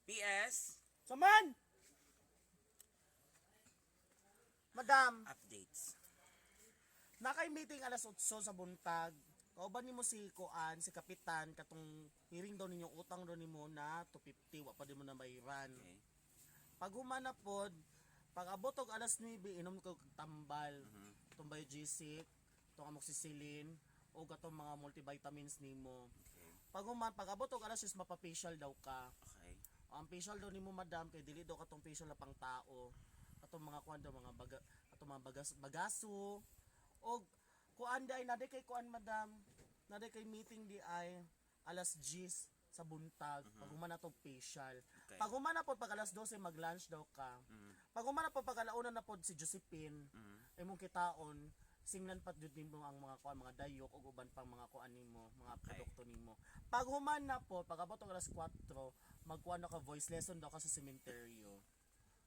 PS Saman! Madam, updates. Nakay meeting alas 8 sa buntag. Kauban nimo si Kuan, si Kapitan, katong hiring daw ninyo, utang daw nimo na 250, wa pa di mo na bayaran. Okay. Pag humana pod, pag abot og alas 9, inom ko og tambal. Itong Biogesic, itong amoxicillin, o katong mga multivitamins nimo. Okay. Pag human, pag abot og alas 6, mapa-facial daw ka. Okay. Ang facial daw nimo, madam, kay dili daw katong facial na pang tao. Katong mga kuan daw, mga baga, katong mga bagas, bagaso. Og kuan di ay naday kay kuan, madam. Naday kay meeting di ay alas 10 sa buntag pag human na tong facial. Okay. Pag human na po, pag alas 12, mag-lunch daw ka. Pag human na po, pag alauna na po, si Josephine imong kitaon, singlan pat jud nimo ang mga kuan, mga dayok ug uban pang mga kuan nimo, mga produkto nimo. Pag human na po, pag abot og alas 4, magkuan na ka, voice lesson daw ka sa sementeryo.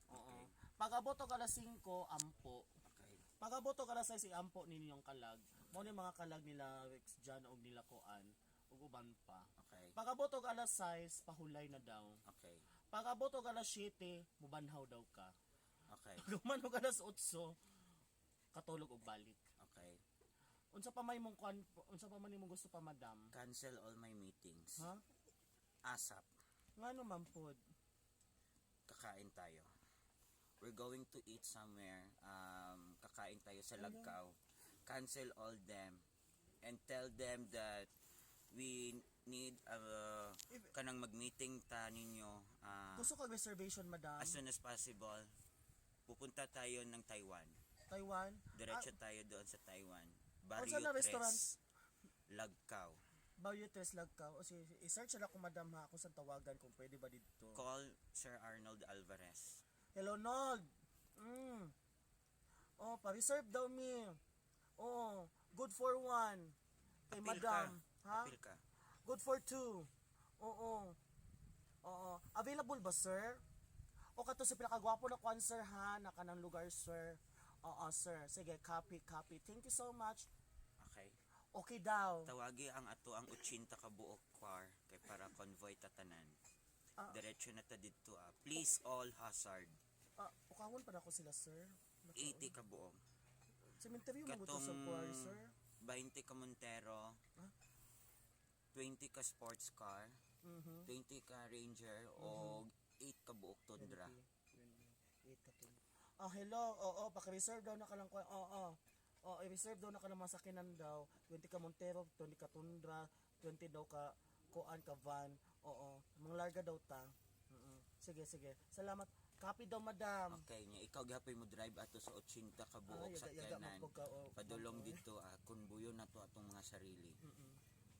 Oo. Pag abot og alas 5, ampo. Okay. Pag abot og alas 6, iampo ninyo ang kalag. Mao ni mga kalag nila Rex Jan og nila kuan ug uban pa. Okay. Pag abot og alas 6, pahulay na daw. Okay. Pag abot og alas 7, mubanhaw daw ka. Okay. Pag human og alas 8, katulog og balik. Okay. Unsa pa may mong kuan, unsa pa man imong gusto pa, madam? Cancel all my meetings. Ha? ASAP. Ngano man pod? Kakain tayo. We're going to eat somewhere. Kakain tayo sa Lagkaw. Cancel all them and tell them that we need kanang mag-meeting ta ninyo Gusto kag reservation, madam? as soon as possible. Pupunta tayo ng Taiwan. Taiwan? Diretso tayo doon sa Taiwan. Barrio Unsa na restaurant? Tres, Lagkaw. Barrio Tres, Lagkaw. O sige, i-search na ko, madam, ha, kung saan tawagan, kung pwede ba dito. Call Sir Arnold Alvarez. Hello, Nold. Oh, pa-reserve daw mi. Oh, good for one. Kay Appeal madam. ka. Ha? Appeal ka. Good for two. Oo. Oo. Available ba, sir? O kato sa pinakagwapo na kwan, sir, ha? Naka ng lugar, sir. Oo, sir. Sige, copy, copy. Thank you so much. Okay. Okay daw. Tawagi ang ato ang 80 ka buok car kay para convoy tatanan. Ah. Diretso na ta didto ah. Please all hazard. Ah, ukawon pa na ako sila, sir. 80 ka buok. Cemetery mo Katong sa choir, sir. 20 ka Montero. Ah? 20 ka sports car, 20 ka Ranger o 8 ka buok Tundra. 20, 8 ka Tundra. Ah, hello. Oo, paki-reserve daw na ka lang ko. Oo. Oo, i-reserve daw na ka lang mga sakinan daw. 20 ka Montero, 20 ka Tundra, 20 daw ka kuan ka van. Oo, mga larga daw ta. Sige, sige. Salamat. Copy daw, madam. Okay, nya ikaw gihapon mo drive ato sa 80 ka buok Ah, sa yaga- yaga kanan. man po ka, oh. Padulong dito ah, kunbuyo na to atong mga sarili.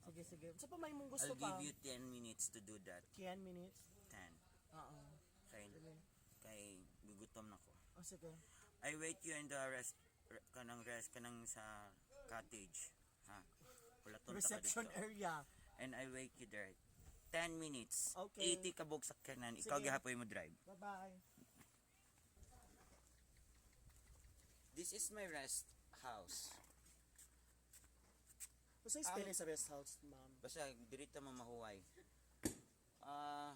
Sige, sige. Sa pa may mong gusto I'll pa? give you 10 minutes to do that. 10 minutes. 10. Oo. Kay Sige. kay gugutom na ko. Oh, sige. I wait you in the rest kanang rest kanang sa cottage. Ha. Wala ka Reception dito. area. And I wait you there. 10 minutes. Okay. 80 ka buok sakyanan. Ikaw Sige. gihapon mo drive. Bye-bye. This is my rest house. Basta spelling sa rest house, ma'am? Basta diri ta mamahuway. Ah,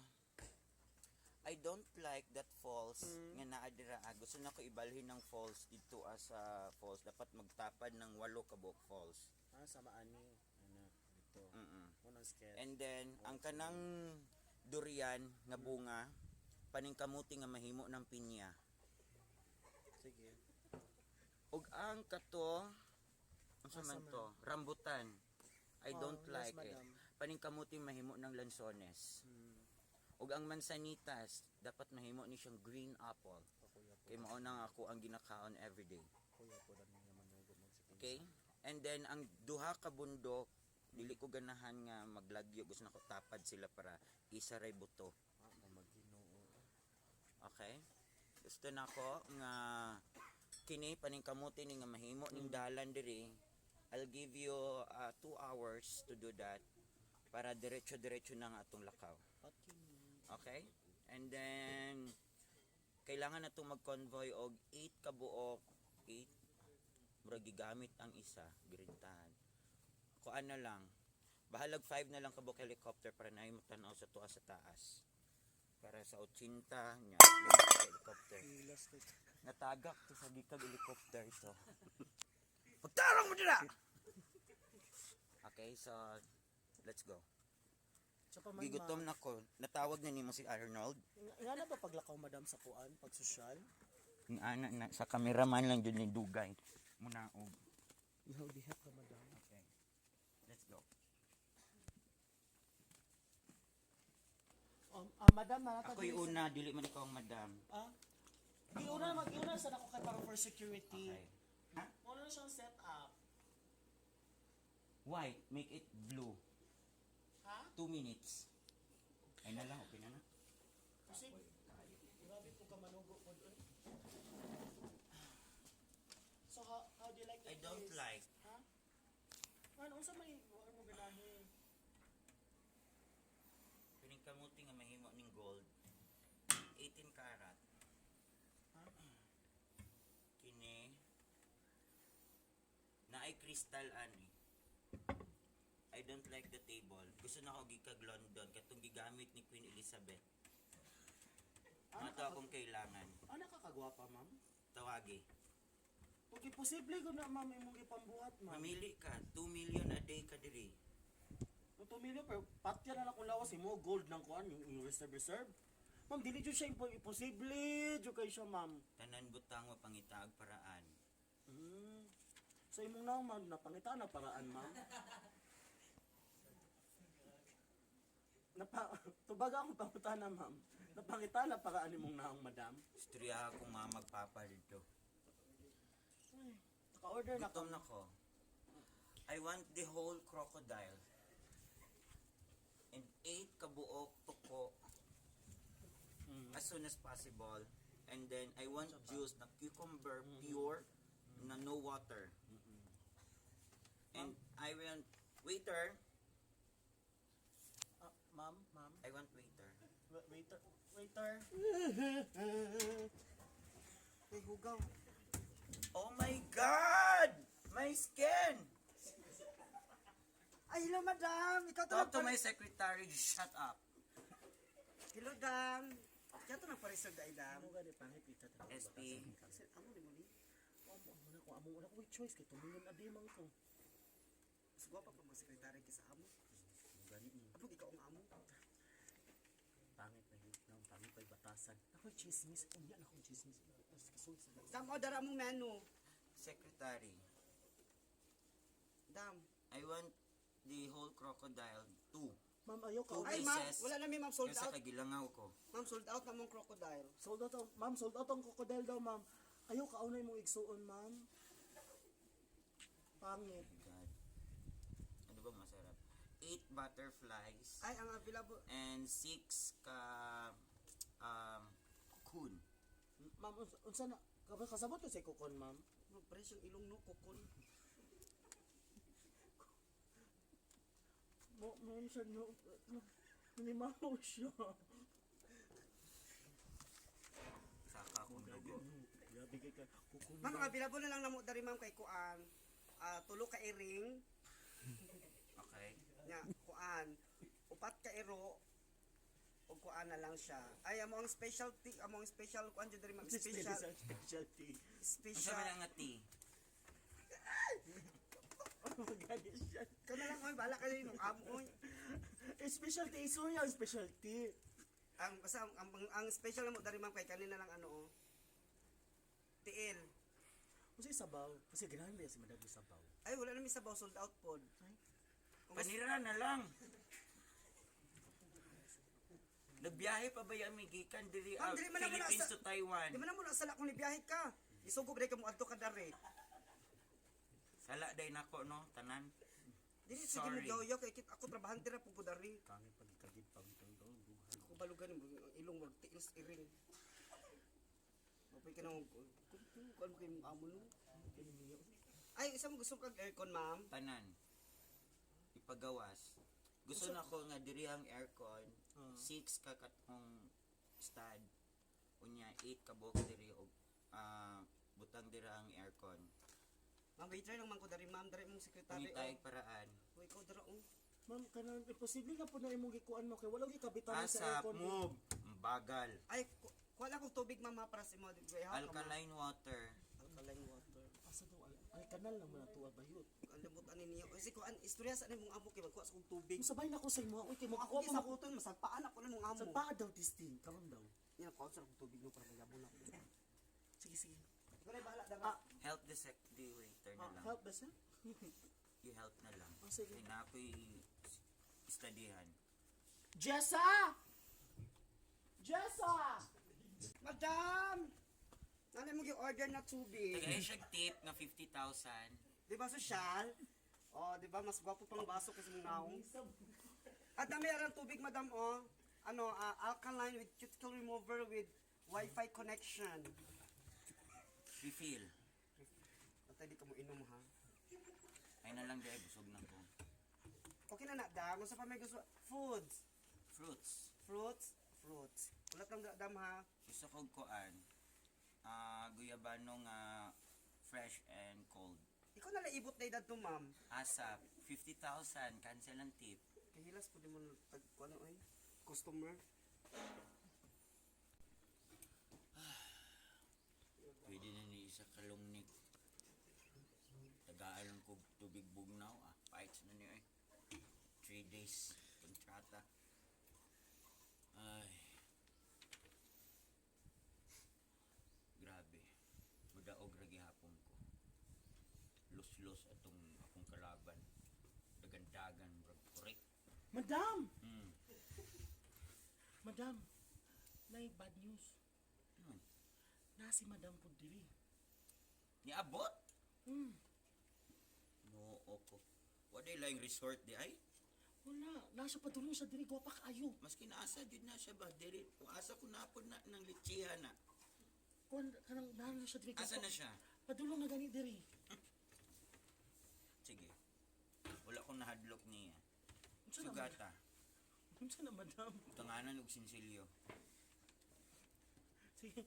I don't like that falls nga naa dira. Ah. Gusto na ko ibalhin ng falls dito ah, sa falls. Dapat magtapad ng walo ka buok falls. Ah, sama ani. Ano, dito. Unang sketch. And then ang kanang durian nga bunga paningkamuti nga mahimo ng pinya. Sige. Ug ang kato, unsa Asa man man? to? Rambutan. I Oh, don't yes, like it. madam. Paningkamuti mahimo ng lansones. Ug ang mansanitas dapat mahimo ni siyang green apple. Pakuya po. Kay mao nang ako ang ginakaon everyday. Kuya po dami nga manugo magsikin. Okay? And then ang duha ka bundok, dili ko ganahan nga maglagyo, gusto nako tapad sila para isa ray buto. Ah, Maginoo. Okay? Gusto nako nga kini paningkamuti ni nga mahimo ning dalan diri. I'll give you 2 hours to do that para diretso-diretso na nga atong lakaw. Okay. Okay? And then kailangan na itong mag-convoy og 8 ka buok, 8, murag gigamit ang isa, girintahan. Kuan na lang. Bahalag 5 na lang ka buok helicopter para naay matanaw sa tuwa sa taas. Para sa 80 nya helicopter. Natagak to sa gikag helicopter to. Pagtarong mo dira. Okay, so let's go. Tsaka man, Gigutom na ko. Natawag na nimo si Arnold. Nga na ba paglakaw, madam, sa kuan, pag sosyal? Ang ana na sa cameraman lang jud ni dugay. Munaog. Ihaw diha ka, madam. Okay. Let's go. Madam, narata Ako'y diri sa- una, dili man ikaw ang madam. Ah? Giuna, mag-iuna sa nako kay para for security. Okay. Ha? Muna na siyang set up. White, make it blue. Ha? 2 minutes. Ay na lang, okay na na. Kasi, grabe po ka manugo po doon. So, how do you like I it? don't Please? like. Ha? Ano, unsa may wa mo ganahi? Pining kamuti nga mahimo ning gold. 18 karat. Ha? Kini naay crystal ani. I don't like the table. Gusto na ako gikag London katong gigamit ni Queen Elizabeth. Ano Mato akong kailangan. Ah, nakakagwapa, ma'am. Tawagi. Kung imposible ko na, ma'am, imong gipambuhat, ma'am. Mamili ka, 2 million a day ka diri. Kung 2 million, pero patya na lang kung lawas imo gold ng kuan, yung reserve reserve. Ma'am, dili jud siya imposible jud kay siya, ma'am. Tanan butang mapangitaag paraan. So imong naong, ma'am, napangita na paraan, ma'am. Napa tubaga akong pangutana, ma'am. Napangita na paraan imong naong, madam. Istorya akong mga magpapa dito. Ay, naka-order na Gutom na ko. I want the whole crocodile. And 8 kabuok tuko as soon as possible. And then I want juice na cucumber pure na no water. And I want waiter. Ah, ma'am, ma'am. I want waiter. Waiter, waiter. Ay, hugaw. Oh my God! My skin! Ay, hello, madam. Ikaw to Talk to nagpa- my secretary. Shut up. Hello, dam. Ikaw to nagpa-reserve ay, dam. Ano gani pangit ita ta. SP. Kasi amo ni mo ni. Amo amo na ko, amo wala ko choice kay tumingon abi man ko. Mas gwapa pa mo sekretary kaysa amo. Ano gani ni Apog ikaw ang amo. pangit na yun, nang pangit pa'y batasan. Ako'y chismis, unya na akong chismis. Tapos kasul sa Dam, order among menu. Secretary. Dam. I want the whole crocodile. Two. Ma'am, ayaw ka. Two Ay, ma'am, pieces. wala na mi, ma'am, sold Yung sa out. kagilangaw ko. Ma'am, sold out na mong crocodile. Sold out, ma'am, sold out ang crocodile daw, ma'am. Ayaw ka unay mong igsuon, ma'am. Pangit. Oh God. Ano ba masarap? Eight butterflies Ay, ang available. and six ka cocoon. Ma'am, unsa na kasabot ko sa kukon, ma'am. Ma'am, pares yung ilong no, kukon. Mo, ma'am, siya no, nanimaw siya. Saka akong dugo. Grabe kay ka, kukon. Ma'am, ang available na lang namo dari ma'am kay kuan. Ah, tulo ka iring, Okay. nya kuan. Upat ka iro ug kuan na lang siya. Ay, amo ang specialty, amo ang special kuan jud dari ma'am, special specialty. Unsa special. man ang tea? Magani siya. Ikaw na lang oy, bahala ka din amo oy. Eh, specialty, sorry ang specialty. Ang basta ang special namo dari ma'am kay kanina lang ano oh. Tiil. Kasi sabaw. Kasi ganahan ba si Madam sa sabaw? Ay, wala na mi sabaw, sold out pod. Kung gusto- Panira na lang. Nagbiyahe pa ba yung gikan diri Ma'am, out dili man na mo na Philippines sa- to Taiwan? Di man na mo na sala kung nibiyahe ka. Isugo ba ka mo adto ka dari. Sala day nako no tanan. Dili sige mo Sorry. yoyo kay kit ako trabahante ra pud ko dari. Pangit pagkagid pangit ang daw. Ako balugan mo ang ilong wag tiil sa iring. Mapay ka na kung kuan mo kay mong amo no. Ay, isa mo gusto kag aircon, ma'am? Tanan. Ipagawas. Gusto na ko nga diri ang aircon, 6 ka katong stud. Unya 8 ka buok diri og butang dira ang aircon. Ma'am, waiter lang man ko dari, ma'am, dari mong sekretary. Pangitay paraan. Oh. Uy, ikaw dara oh. Ma'am, kanang imposible ka po na imong gikuan mo kay wala gyud kabitanan sa Asap, aircon. move. Bagal. Ay, kuha lang akong tubig, mama, para sa imo. Alkaline water. Alkaline water. Asa daw ay kanal lang man ato bayot. Ang limot ani niyo. Kasi kuan istorya sa nimong amo kay magkuha sa kong tubig. Musabay na ko sa imo, uy kay Ako makakuha kay pa sa mo. kuton masagpaan ako na mong amo. Sa paa daw tisting, karon daw. Yan ako sa akong tubig no para magyabon ako. Sige, sige. Ikaw na bahala dama. Help the waiter na Ah, lang. help ba sir? You help na lang. Oh, sige. Kaya na ako'y studyhan. Jessa! Jessa! Madam! Nanay mo gi-order na tubig. Tagay siya tip nga 50,000. Di ba sosyal? Oh, di ba mas gwapo pang baso kasi mong naong. At dami arang tubig, madam, oh. Ano, alkaline with cuticle remover with wifi connection. Refill. At di ka mo inom ha. Ay na lang dahil busog na ko. Okay na na, dam. Unsa pa may gusto? Foods. Fruits. Fruits. Fruits. Ulat lang dam ha. Gusto ko kuan. Ah, guyabano nga fresh and cold. Ikaw na lang ibot na edad to, ma'am. Asap, 50,000, cancel ang tip. Kahilas po di mo tag ano ay customer. Pwede na ni isa kalungnik. Tagaan lang ko tubig bugnaw. Ah, fights na niyo eh. 3 days kontrata. Ay. Grabe. Mudaog ra gihapon ko. Los-los atong akong kalaban. Dagandagan, bro. Correct. Madam! Madam, nay bad news. Hmm. Na si Madam pud diri. Niabot? No, oko. Wa day laing resort di ay? Wala, nasa padulong siya diri gwapa kaayo. Maski naasa jud na siya ba dili kung asa ko napod na ng litsihan na. Kuan kanang naa siya diri. Asa gwapa. na siya? Padulong na gani diri. Sige. Wala akong nahadlok niya. Unsa na? Sugata. Unsa na, madam? Tanganan og sinsilyo. Sige.